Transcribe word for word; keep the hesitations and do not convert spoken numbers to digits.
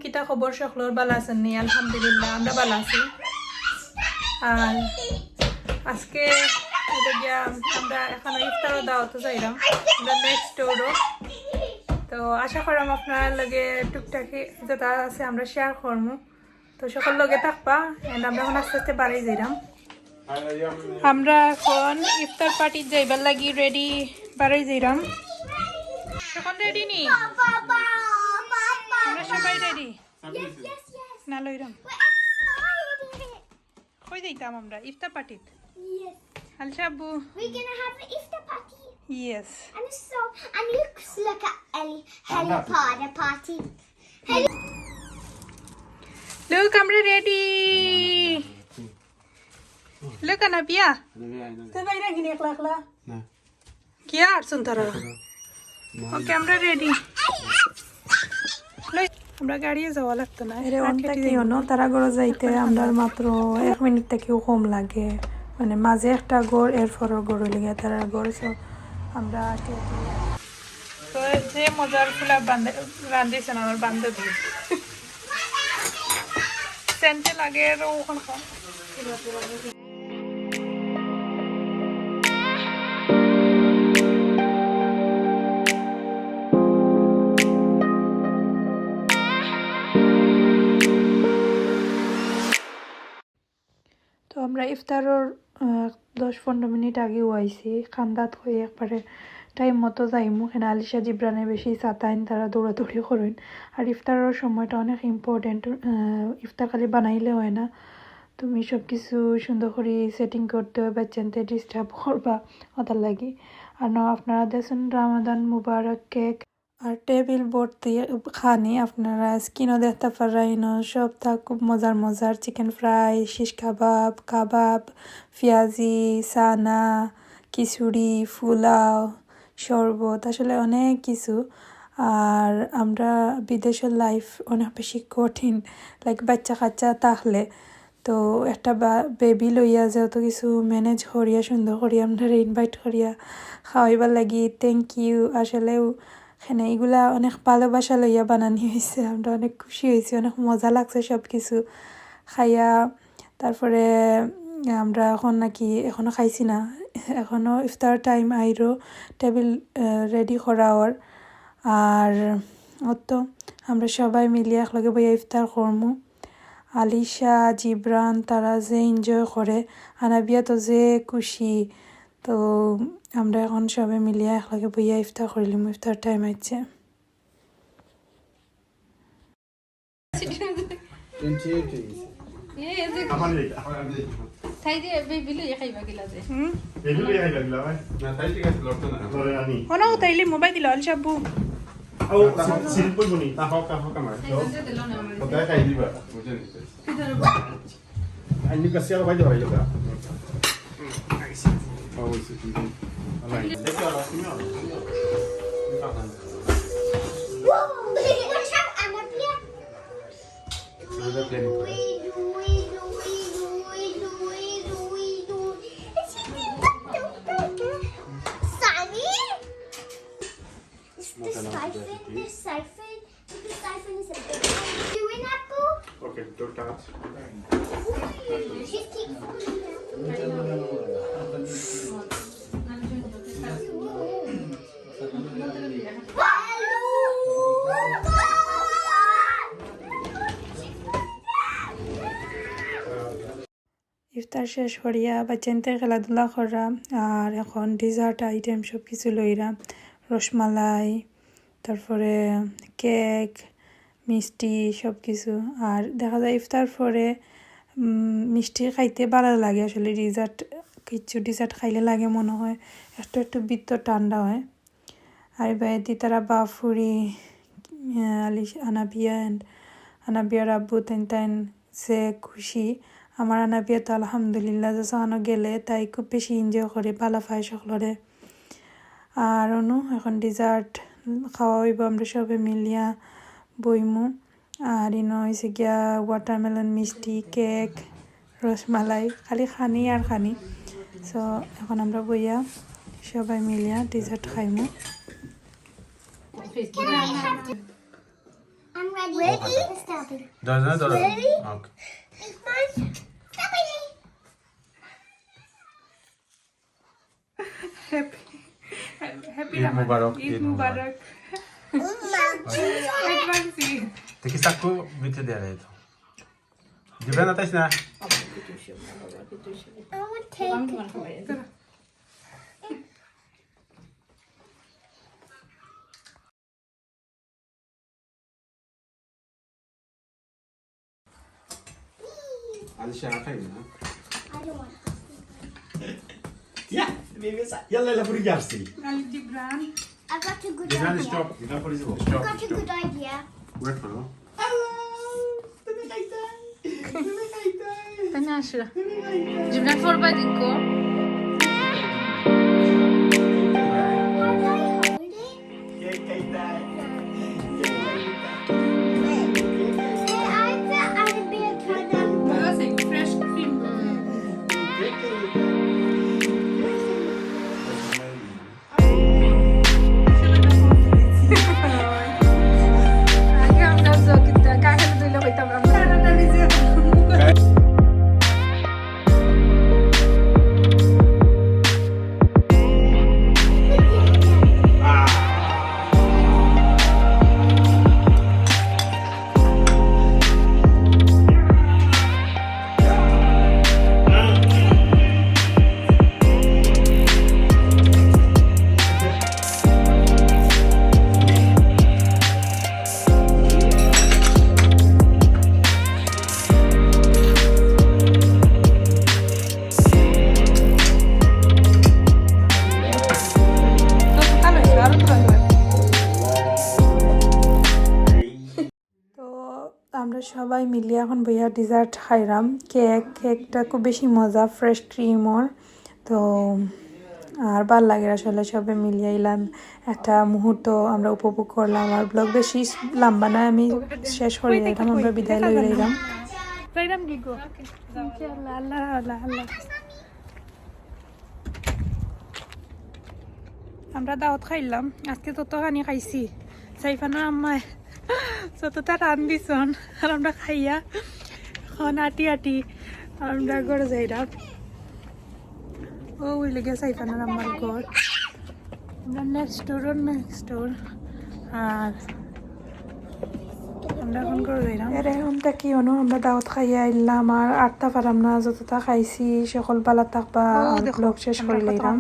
কিতা খবর সকলর, ভালা আছইন নি? আলহামদুলিল্লাহ, আমরা ভালা আছি। আর আজকে হইলো গিয়া আমরা এখন ইফতারর দাওয়াতো যাইরাম, আমরা নেক্সট ডোরো। তো আশা করাম আপনারার লগে টুকটাকি যেটা আছে আমরা শেয়ার করমু। তো সকল লগে থাকবা, and আমরা এখন আস্তে আস্তে বাড়ি যাইরাম। আমরা এখন ইফতার পার্টিত যাইবার লাগি রেডি, বাড়ি যাইরাম। এখন রেডি নি? আমরা সবাই রেডি। না লইরাম। কই যাইতাম আমরা ইফতার পার্টিত? আলশা আব্বু। We're gonna have an iftar party. Yes. And it's so, and look, look at Ellie, Harry Potter party. Look, আমরা রেডি। Look, আনাবিয়া। তো বাইরে গিনি একলা একলা। না। কিয়া আর শুন তারা? ওকে, আমরা রেডি। আমরা গাড়িয়ে যাওয়া লাগতো না। এরে, অন থাকি অনো তারা ঘরো যাইতে আমরার মাত্র এক মিনিট থাকিও কম লাগে। মানে, মাঝে একটা ঘর, এরপরর ঘর অইলো গিয়া তারার ঘর। So, আমরা আটি আটি। তো, যে মজার পোলাও বান্ধে-, রান্ধিছেন আমার বান্ধবী। সেন্টে লাগে আরো ওখান খান। তো আমরা ইফতারর, আহ, দশ পনেরো মিনিট আগেউ আইছি। কান্দাত কই একবারে টাইম মতো যাইমু, কেনে আলিশা জিবরানে বেশি সাতাইন, তারা দৌড়াদৌড়ি করইন। আর ইফতারর সময়টা অনেক ইম্পর্টেন্ট, আহ, ইফতার খালি বানাইলে হয় না, তুমি সব কিছু সুন্দর করি সেটিং করতে হয়, বাচ্চাইন্তে ডিস্টার্ব করবা, ওটার লাগি। আর না, আপনারা দেখছেন রামাদান মুবারক কেক আর টেবিল ভর্তি খানি, আপনারা স্ক্রিনও দেখতা পাররা, ইনো সব তা খুব মজার মজার, চিকেন ফ্রাই, শিশ কাবাব, কাবাব, পিয়াজি, সানা, খিচুড়ি, পোলাও, শরবত, আসলে অনেক কিছু। আর আমরা বিদেশর লাইফ অনেক বেশি কঠিন, লাইক বাচ্চা কাচ্চা থাকলে তো একটা বা-, বেবি লইয়া যেহেতু কিছু ম্যানেজ করিয়া সুন্দর করিয়া আমরারে ইনভাইট করিয়া খাওয়াইবার লাগি thank you। আসলেউ কেনে ইগুলা অনেক ভালোবাসা লইয়া বানানি হইছে, আমরা অনেক খুশি হইছি, অনেক মজা লাগছে সব কিছু খাইয়া। তারপরে আমরা এখন নাকি এখনো খাইছি না, এখনো ইফতার টাইম আইরো, টেবিল, আহ, রেডি করা ওর। আর অত আমরা সবাই মিলিয়া একলগে বইয়া ইফতার করমু। আলিশা, জিবরান, তারা যে এনজয় করে, আনাবিয়া তো যে খুশি। তো আমরা এখন সবাই মিলিয়া একলগে বইয়া ইফতার করিলিমু, ইফতার টাইম আইছে। Twenty eight হয়ে গেছে। এ, এ যে আমার নেই, আমার নেই। তাই যে বেবি লইয়া খাইবা গিলা যে। হুম? বেবি লইয়া খাইবা গিলা ভাই। না, তাই ঠিক আছে, লড়তো না। লড়ে আনি। অনো তাইলে মোবাইল দিল, আল সাবু। ও, সিল-, সিল বই বনি। তা হোক, তা হোক আমার। তাই বলতে দিল না আমার। কোথায় খাই দিবা? বুঝে নিতে। আইনি কাছে আর বাইরে বাইরে যা। ও, ওই সিল বই। আলাই। দেখো, আর তুমি আনো। তুমি পাঠান। Sunny? Is the siphon, the siphon, the siphon is a big one. Doing apple? Okay, don't touch. Ooh, just keep falling down. ইফতার শেষ করিয়া বাচ্চাইন্তে খেলাধুলা কররা, আর এখন ডেজার্ট আইটেম সব কিছু লইরা, রসমালাই, তারপরে কেক, মিষ্টি সব কিছু। আর দেখা যায় ইফতার পরে, উম, মিষ্টি খাইতে ভালা লাগে আসলে, ডেজার্ট, কিছু ডেজার্ট খাইলে লাগে মনে হয় একটু একটু ভিতর ঠান্ডা হয়। আর এবার দি তারা বাফুরি, আহ, আলিশ-, আনাবিয়া and আনাবিয়ার আব্বু তাইন তাইন যে খুশি। আমার আনাবিয়া তো আলহামদুলিল্লাহ যে সানো গেলে তাই খুব বেশি এনজয় করে, ভালা পায় সকলরে। আর অনু এখন ডেজার্ট খাওয়া হইব, আমরা সবাই মিলিয়া বইমু। আর ইনো হইছে গিয়া ওয়াটারমেলন মিষ্টি, কেক, রসমালাই, খালি খানি আর খানি। So এখন আমরা বইয়া সবাই মিলিয়া ডেজার্ট খাইমু। I'm ready. Ready? Stop it. ধরো, ধরো, ধরো। Ready? Okay. Big man. Stop it. Happy, happy Eid Ramadan. মুবারক, ঈদ ঈদ মুবারক। মুবারক। Advance ঈদ। দেখি চাকু ভিতরে দেয়া যায় তো। দিবে না তাই না? I want cake. আলিশা, খাই না। I don't want this. ইয়া, বেবি সা-, ইয়াল্লা, ইয়াল্লা, পুরি গিয়া আসছি। আলি Jibran. I've got a good Jibran, idea. Stop. Jibran, পুরি যাবো। I've got a good idea. Wait করো। হ্যালো, তুমি খাইতাই? তুমি খাইতাই? তানি আসো। তুমি খাইতাই? জিবরান ফোর বাই দেখো। Can I hold it? Cake খাইতাই? Can I put on a bit of ketchup? Fresh cream. আগে আমরা জগিতা কাকে দিলে কইতাম আমরা। তো আমরা সবাই মিলিয়া এখন বইয়া dessert খাইরাম। Cake, cake টা খুব বেশি মজা, fresh cream ওর। তো আর ভালা লাগের আসলে সবে মিলিয়া ইলান একটা মুহূর্ত আমরা উপভোগ করলাম। আর vlog বেশি লম্বা নায়, আমি শেষ করি দিলাম, আমরা বিদায় লই লইলাম। যাইরাম কি গো? ইনশাআল্লাহ, আল্লাহ, আল্লাহ, আল্লাহ। আমরা দাওয়াত খাইলাম, আজকে ততখানি খাইছি। সাইফানার আম্মায় যতটা রান দিছন, আর আমরা খাইয়া এখন আটি আটি আমরা ঘরে যাইরাম। ও, ওই লেগে সাইফানার আম্মার ঘর। আমরা next door, next door। আর আমরা এখন ঘরে যাইরাম। এর এখন থাকি অনো আমরা দাওয়াত খাইয়া আইলাম, আর আটতা পারাম না, যতটা খাইছি। সকল ভালা থাকবা, ও, আর দেখো, vlog শেষ করি লইরাম।